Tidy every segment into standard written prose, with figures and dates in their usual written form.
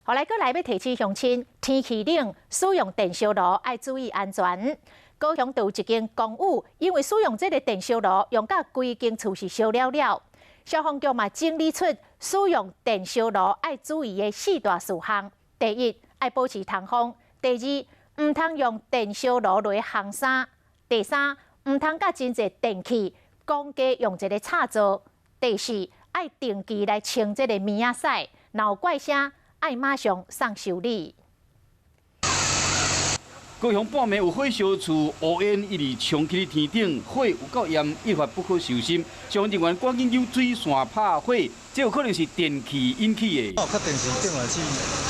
予來閣來欲提醒鄉親，天氣冷，使用電燒爐愛注意安全。高雄就有一間公寓，因為使用這個電燒爐，用甲規間厝是燒了了。消防局嘛整理出使用電燒爐愛注意的四大事項：第一，愛保持通風；第二，毋通用電燒爐來烘衫；第三，毋通佮真濟電器講加用一个插座；第四，愛定期來清這個物仔屎，若有怪聲，愛馬上送修理。高雄半暝有火燒厝，烏煙一直衝起天頂，火有夠炎，一發不可收拾。消防人員趕緊用水線拍火，這有可能是電器引起的。哦，較電視頂來去。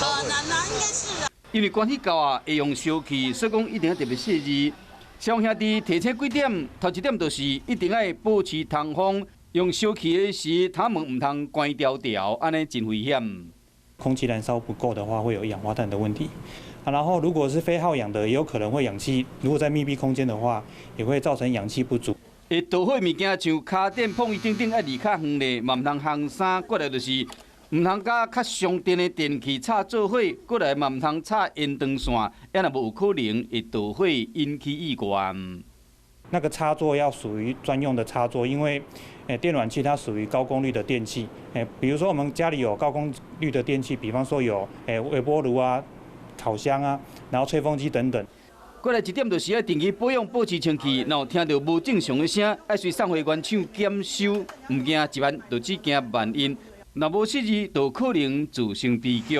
可能啊，應該是啊。因為關係到啊，會用燒氣，所以講一定要特別細緻。消防兄弟提醒幾點，頭一點就是一定愛保持通風，用燒氣的時，窗門毋通關牢牢，按呢真危險。空氣燃燒不夠的話，會有一氧化碳的問題。啊，然後如果是非耗氧的，也有可能會氧氣。如果在密閉空間的話，也會造成氧氣不足。會導火物件像跤墊、碰衣等等，愛離較遠咧，嘛毋通烘衫。過來就是毋通佮較傷電的電器插做伙，過來嘛毋通插延長線，抑若無有可能會導火引起意外。那個插座要屬於專用的插座，因為電暖器它屬於高功率的電器。比如說我們家裡有高功率的電器，比方說有微波爐啊、烤箱啊，然後吹風機等等。過來一點就是愛定期保養、保持清氣，若有聽著無正常的聲，愛隨送回原廠檢修，毋驚一萬，就只驚萬一。若無適宜，就可能造成悲劇。